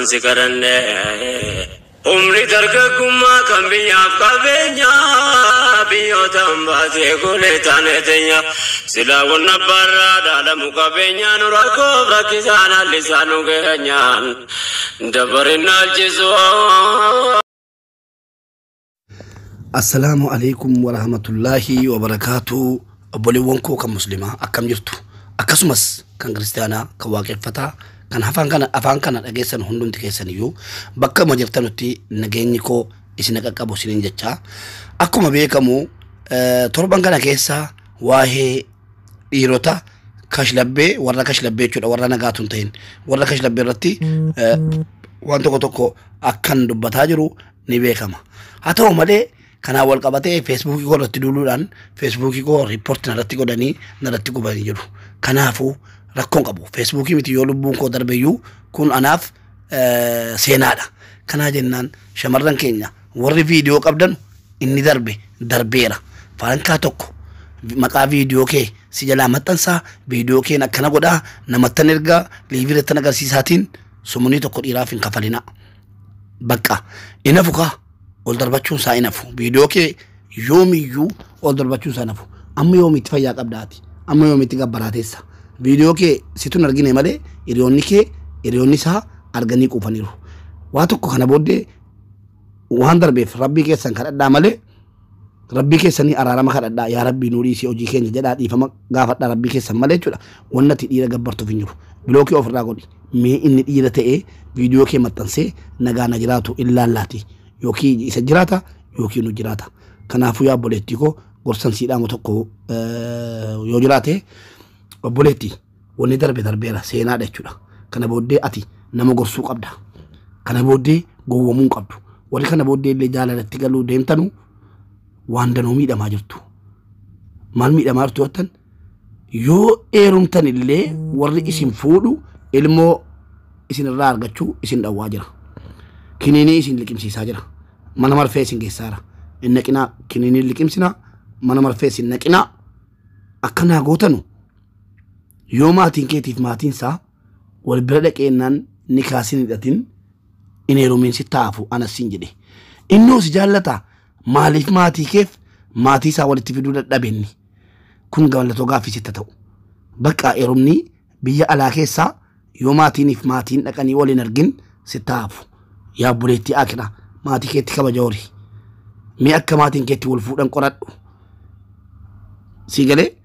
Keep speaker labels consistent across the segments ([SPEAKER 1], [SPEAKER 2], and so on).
[SPEAKER 1] Rabbumaan si kadhanne. Umri dargaggummaa kan biyyaaf qabeenya biyyoota baasee golee taane teenya silaa wanna barraa dhaalamu qabeenya nu rakkoof rakkisaan haalli isaa nu geenyaan dabarin naalchisu.
[SPEAKER 2] Assalaamu alaikum warahmatullaahi wabarakaatu. Obboleewwan koo kan muslimaa akkam jirtu, akkasumas kan kiristaanaa, kan waaqeffataa, kan afaan kana dhageessan hundumti keessan iyyuu bakka ma jirtanutti nageenyi koo isin qaqqabu isiniin jechaa, akkuma beekamu torban kana keessa waa'ee dhiirota kashlabbee, warra kashlabbee jechuudha, warra nagaatu hin ta'in, warra kashlabbee irratti waan tokko tokko akkan dubbataa jiru ni beekama. Haa ta'u malee, kanaan wal qabatee Feesbuukii koo irratti duuluudhaan Feesbuukii koo report narratti godhanii narratti gubanii jiru. Kanaafuu rakkoon qabu. Feesbuukii miti, yoo lubbuun koo darbeyyuu kun anaaf seenaadha. Kanaa jennaan, shamarran keenya warri viidiyoo qabdan, inni darbe darbeera. Farankaa tokko maqaa viidiyoo kee si jalaa maxxansaa, viidiyoo keen akkana godhaa, namattan ergaa live irratti agarsiisaatiin sumunii tokko dhiiraaf hin kafalinaa. Bakka inafu kaa ol darbachuun isaa inafu, viidiyoo kee yoomiyyuu ol darbachuun isaa inafu. Amma yoomitti fayyaa qabdaati? Amma yoomitti gabbaraateessa? Viidiyoo kee situ hin argine malee hiriyoonni kee, hiriyoonni isaa arganii quufaniiru. Waa tokko kana booddee waan darbeef rabbii keessan kadhadhaa malee, rabbii keessanii araarama kadhadhaa, "Yaa rabbii, nuu dhiisii hojii keenya" jedhaa dhiifama gaafadhaa rabbii keessan malee jechuudha. Wanni ati dhiira gabbartuuf hin jiru. Block ofirraa godhi. Mee inni dhiira ta'ee viidiyoo kee maxxansee nagaa na jiraatu illaallaati. Yookiin isa jiraata yookiin nu jiraata. Kanaafuu yaa obboleettii koo, gorsan siidhaamu tokko yoo jiraate, obboleettii, wanni darbe darbeera, seenaadha jechuudha. Kana booddee ati nama gorsuu qabda. Kana booddee gowwomuu hin qabdu. Warri kana booddee illee jaalalatti galuu deemtanu waan danuu miidhamaa jirtu. Maal miidhamaa jirtu jettan, yoo heerumtan illee warri isin fuudhu ilmoo isin irraa argachuu isin dhawwaa jira. Kiniinii isin liqimsiisaa jira. Mana marfee isin geessaara. Hin naqinaa, kiniinii liqimsinaa, mana marfee isin naqinaa. Akkanaa gootanu yoo maatiin keetiif maatiin isaa wal bira dhaqeennaan ni kaasin hidhatin hin heerumin si taafu anas siin jedhe. Innoo si jaallata, maaliif maatii keef maatii isaa walitti fiduu dadhabenni? Kun mallattoo gaaffii sitti ta'u. Bakka heerumni biyya alaa keessaa yoo maatiiniif maatiin dhaqanii waliin argin si taafu. Yaa obboleettii akiraa, maatii keetti kabaja horii. Mee akka maatiin keetti wal fuudhan qoradhu. Si galee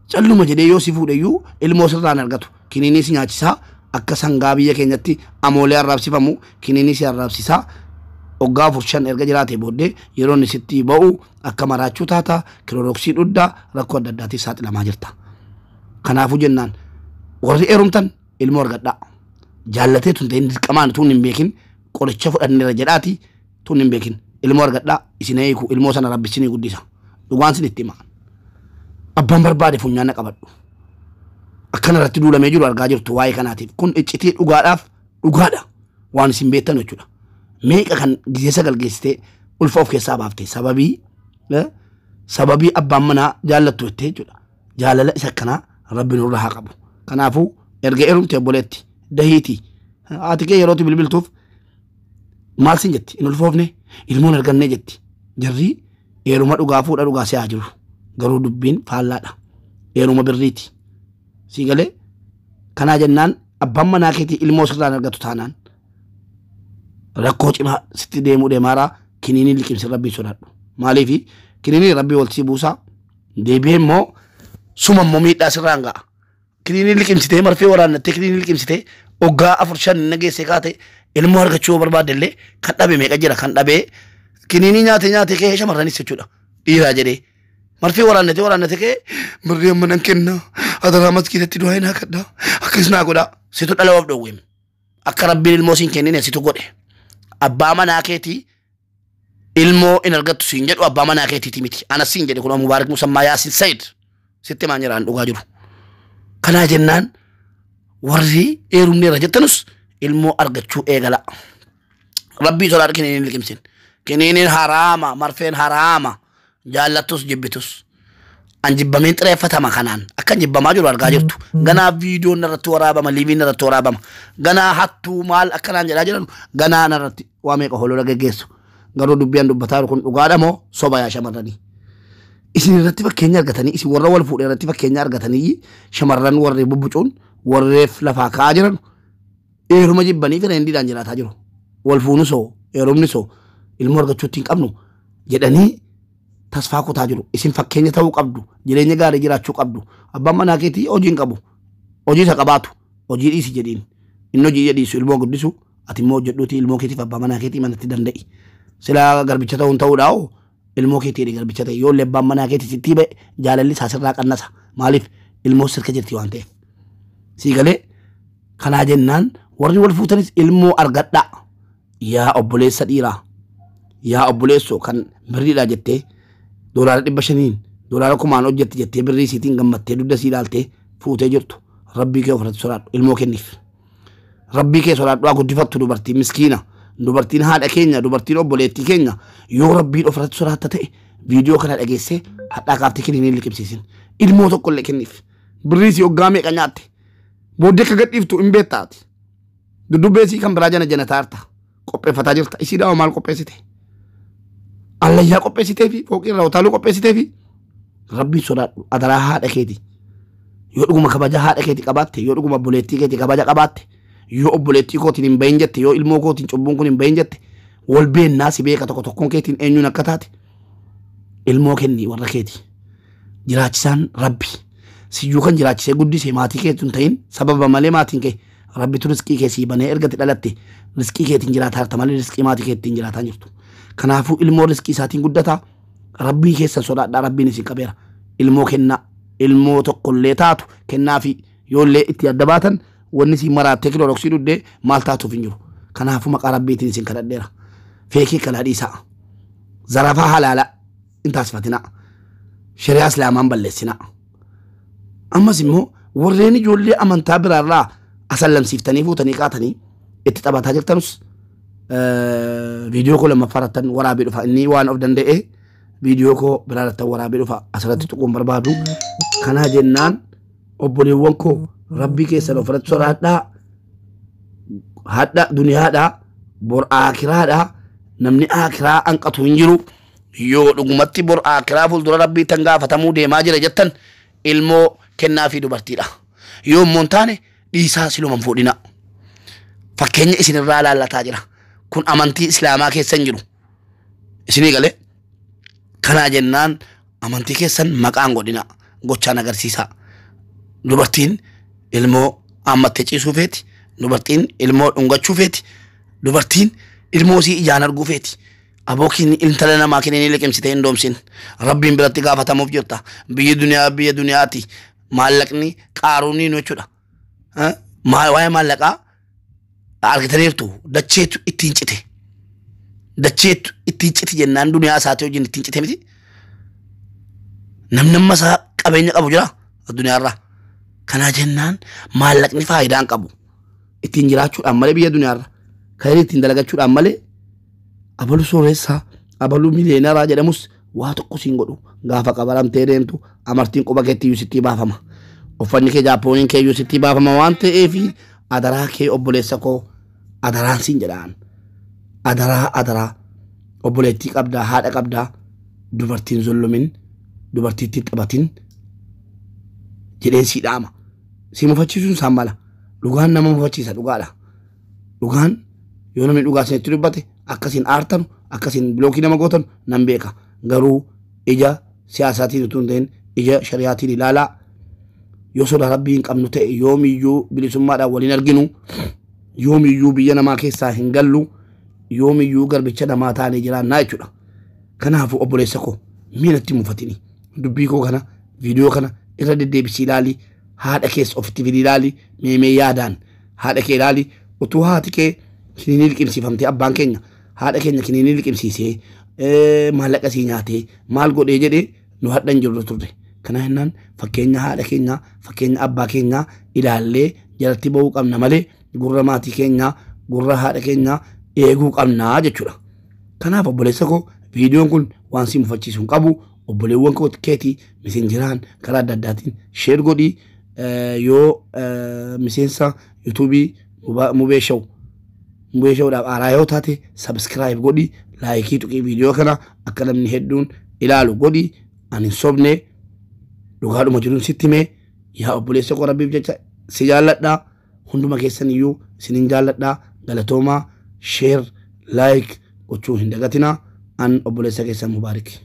[SPEAKER 2] calluma jedhee yoo si fuudhe iyyuu ilmoo sirraan argatu. Kiniinii si nyaachisaa, akka sangaa biyya keenyatti amoolee arraabsifamu kiniinii si arraabsisaa. Waggaa afur shan erga jiraate booddee yeroo inni sitti ba'u akka maraachuu taata, kilooroksii dhuddaa, rakkoo adda addaatiif saaxilamaa jirta. Kanaafuu jennaan, warri heerumtan ilmoo argadhaa. Jaallatee tun ta'in dirqamaan tun hin beekin, qoricha fudhanneera jedhaati tun hin beekin ilmoo argadhaa. Isin eegu, ilmoo sana rabbi isinii guddisa. Dhugaan sin itti hima. Abbaan barbaade funyaan na qabadhu. Akkana irratti duulamee jiru argaa jirtu waa'ee kanaatiif. Kun iccitii dhugaadhaaf dhugaadha. Waan isin beektan jechuudha. Meeqa kan gizee sagal geessitee ulfa of keessaa baafte sababii abbaan manaa jaallattu jettee jechuudha. Jaalala isa akkanaa rabbi nurra haa qabu. Kanaafuu erga heerumte, obboleetti, dahiitii haati kee yerootti bilbiltuuf maal sin jetti? "Hin ulfoofne, ilmoon argannee" jetti. Jarri heeruma dhugaa fuudha dhugaa si'aa jiru. Garuu dubbiin faallaadha. Heeruma birriiti. Sii galee? Kanaa jennaan, abbaan manaa keetii ilmoo sirraan argatu taanaan rakkoo cimaa sitti deemuu deemaaraa. Kiniinii liqimsi, rabbii sodaadhu. Maaliifi kiniinii rabbii wal sii buusaa, deebi'ee immoo suma immoo miidhaa sirraan ga'a. Kiniinii liqimsitee, marfee waraannattee, kiniinii liqimsitee waggaa afur shan nageessee kaate ilmoo argachuu yoo barbaadde illee kan dhabe meeqa jira, kan dhabee kiniinii nyaate nyaate kee shamarranis jechuudha. Dhiiraa jedhee marfee waraannatee waraannatee kee birrii amma nan kenna, adaraa maskiitatti du'aa hin kadhaa, akkas naa godhaa, situ dhala of dhowweem. Akka rabbiin ilmoo siin kennine situ godhe. Abbaa manaa keetii ilmoo in argattu siin jedhu abbaa manaa keetiiti miti. Anas siin jedhe kun Mubaarak Musammaa Yaasin Sayid sitti maan jiraan dhugaa jiru. Kanaa jennaan, warri heerumneerra jettanus ilmoo argachuu eegala. Rabbii sodaadhu, kiniiniin liqimsin. Kiniiniin haraama, marfeen haraama, jaallattus jibbitus. An jibbameen xireeffatama kanaan akka jibbamaa jiru argaa jirtu. Ganaa viidiyoon narratti waraabama, liiviin narratti waraabama. Ganaa hattuu maal akkanaan jedhaa jiran ganaa narratti waa meeqa holola geggeessu. Garuu dubbii an dubbataa jiru kun dhugaadha moo soba yaa shamarranii? Isin irratti fakkeenya argatanii, isin warra wal fuudhe irratti fakkeenya argatanii shamarran warri bubbucuun warreef lafaa ka'aa jiran eeruma jibbanii fireendiidhaan jiraataa jiru. Wal fuunu soo eerumni soo ilmoo argachuutti hin qabnu jedhanii tasfaa kutaa jiru. Isin fakkeenya ta'uu qabdu, jireenya gaarii jiraachuu qabdu. Abbaan manaa keetii hojii hin qabu, hojii isa qabaatu, hojii dhiisi jedhiin. Inni hojii dhiisu ilmoo guddisu, ati immoo hojjedhuuti ilmoo keetiif abbaa manaa keetii manatti danda'i. Silaa garbicha ta'uun ta'uudhaa hoo ilmoo keetii garbicha ta'e yoo illee abbaan manaa keetii sitti ba'e jaalalli isaa sirraa qannasa. Maaliif ilmoo sirka jirti waan ta'eef. Sii galee kanaa jennaan warri wal fuutanis ilmoo argadhaa. Yaa obboleessa dhiiraa, yaa obboleessoo kan birriidhaa jettee $500 $1000 hojjetti jettee birrii isiitiin gammattee dugda sii ilaaltee fuutee jirtu. Rabbii kee ofirratti sodaadhu, ilmoo kenniif. Rabbii kee sodaadhu, haa guddifattu dubartiin miskiina. Dubartiin haadha keenya, dubartiin obboleettii keenya yoo rabbiin ofirratti sodaatta ta'e viidiyoo kana dhageessee hadhaa kaaftee kenniin hin liqimsiisin. Ilmoo tokko illee kenniif. Birrii sii hoggaa meeqa nyaatte? Booddee akka gadhiiftu hin beektaati. Duddubbee sii kan biraa jana jana taarta. Qopheeffataa jirta. Isii dhawa maal qopheessite? Allayyaa qopheessitee fi fooqii irraa utaaluu qopheessitee fi rabbiin sodaadhu adaraa haadha keeti. Yoo dhuguma kabaja haadha keeti qabaatte, yoo dhuguma obboleettii keeti kabaja qabaatte, yoo obboleettii kootiin hin bahin jette, yoo ilmoo kootiin cubbuun kun hin bahin jette, wal beennaa si beeka tokko tokkoon keetiin eenyuun akka taate ilmoo kenni warra keeti. Jiraachisaan rabbi. Siyyuu kan jiraachisee guddise maatii keetu hin ta'in sababa malee maatiin kee rabbitu riskii kee sii banee erga dhalatte riskii keetiin jiraataa jirta malee riskii maatii keetiin jiraataa jirtu. Kanaafuu ilmoo riskii isaatiin guddataa rabbii keessan sodaadhaa, rabbiin isin qabeera. Ilmoo kennaa, ilmoo tokkollee taatu kennaa fi yoollee itti adda baatan wanni isin maraattee kilooroksii dhuddee maal taatuuf hin jiru. Kanaafuu maqaa rabbiitiin isin kadhadheera. Feekii kana dhiisaa. Zarafaa halaala hin taasifatinaa. Shari'aa islaamaan balleessinaa. Ammas immoo warreen ijoollee amantaa biraarraa asallamsiiftanii fuutanii qaatanii itti taphataa jirtanus viidiyoo koo lammaffaa irrattan waraabee dhufa. Inni waan of danda'e viidiyoo koo biraa irrattan waraabee dhufa. Asirratti tuquun barbaadu. Kanaa jennaan obboleewwan koo rabbii keessan ofirratti sodaadhaa. Hadha duniyaadhaa bor aakiraadhaa namni aakiraa hanqatu hin jiru. Yoo dhugumatti bor aakiraa fuuldura rabbii tan gaafatamuu deemaa jira jettan ilmoo kennaa fi dubartiidha. Yoo immoo hin taane dhiisaa siluma hin fuudhina. Fakkeenya isinirraa laallataa jira. Kun amantii islaamaa keessa hin jiru. Isinii galee kanaa jennaan amantii keessan maqaan godhina gochaan agarsiisaa. Dubartiin ilmoo haammattee ciisuu feeti. Dubartiin ilmoo dhungachuu feeti. Dubartiin ilmoo isii ijaan arguu feeti. Abookiin intala namaa kennanii liqimsitee hin doomsin. Rabbiin biratti gaafatamuuf jirta. Biyyi duniyaa biyya duniyaati. Maallaqni qaaruunii jechuudha. Waa'ee maallaqaa argitaniirtu dacheetu ittiin cite. Dacheetu ittiin cite jennaan duniyaa isaatii wajjin ittiin cite miti. Namni amma isaa qabeenya qabu jira addunyaarraa. Kanaa jennaan maallaqni faayidaa hin qabu. Ittiin jiraachuudhaan malee biyya duniyaarra. Kan ittiin dalagachuudhaan malee abaluu sooressaa abaluu miliyeenaraa jedhamus waa tokko siin godhu. Gaafa qabaramtee deemtu amartiin quba keetti iyyuu sitti baafama. Uffanni kee jaappooniin kee iyyuu sitti baafama waan ta'eef adaraa kee obboleessa koo adaraan siin jedhaan. Adaraa adaraa obboleettii qabdaa haadha qabdaa dubartiin zollomin dubartiitti taphatin jedheen sii dhaama. Si mufachiisuun isaan mala. Dhugaan nama mufachiisa dhugaadha. Dhugaan yoo namni dhugaa isinitti dubbate akkasiin aartanu akkasiin bilookii nama gootan nan beeka. Garuu ija siyaasaatiin utuu hin ta'in ija shari'aatiin ilaalaa. Yoo sodaa rabbii hin qabnu ta'e yoomiyyuu bilisummaadhaan waliin arginu, yoomiyyuu biyya namaa keessaa hin gallu, yoomiyyuu garbicha namaa taanee jiraannaa jechuudha. Kanaafuu obboleessa koo miinatti mufatini. Dubbii koo kana viidiyoo kana irra deddeebisii ilaali. Haadha keessa ofitti fidi ilaali. Meemee yaadaan haadha kee ilaali. Utuu haati kee kiniinii liqimsiifamtee abbaan keenya haadha keenya kiniinii liqimsiisee maallaqa sii nyaatee maal godhee jedhee nu hadha hin jirru turre. Kana jennaan fakkeenya haadha keenyaa fakkeenya abbaa keenyaa ilaallee jalatti ba'uu qabna malee gurra maatii keenyaa gurra haadha keenyaa eeguu qabnaa jechuudha. Kanaaf obboleessa koo viidiyoon kun waan si mufachiisu hin qabu. Obboleewwan keetii miseenjiraan karaa adda addaatiin share godhii. Yoo miseensa yuutuubii Mubee Show, Mubee Showdhaaf haaraa yoo taate, subscribe godhi, like tuqii, viidiyoo kana akka namni hedduun ilaalu godhi. Ani hin sobne, dhugaadhuma jiruun sitti himee. Yaa obboleessa koo, Rabbiif jecha si jaalladhaa. Hunduma keessan iyyuu isinin jaalladhaa. Galatoomaa. Share, like gochuu hin dagatinaa. An obboleessa keessan Mubaarik.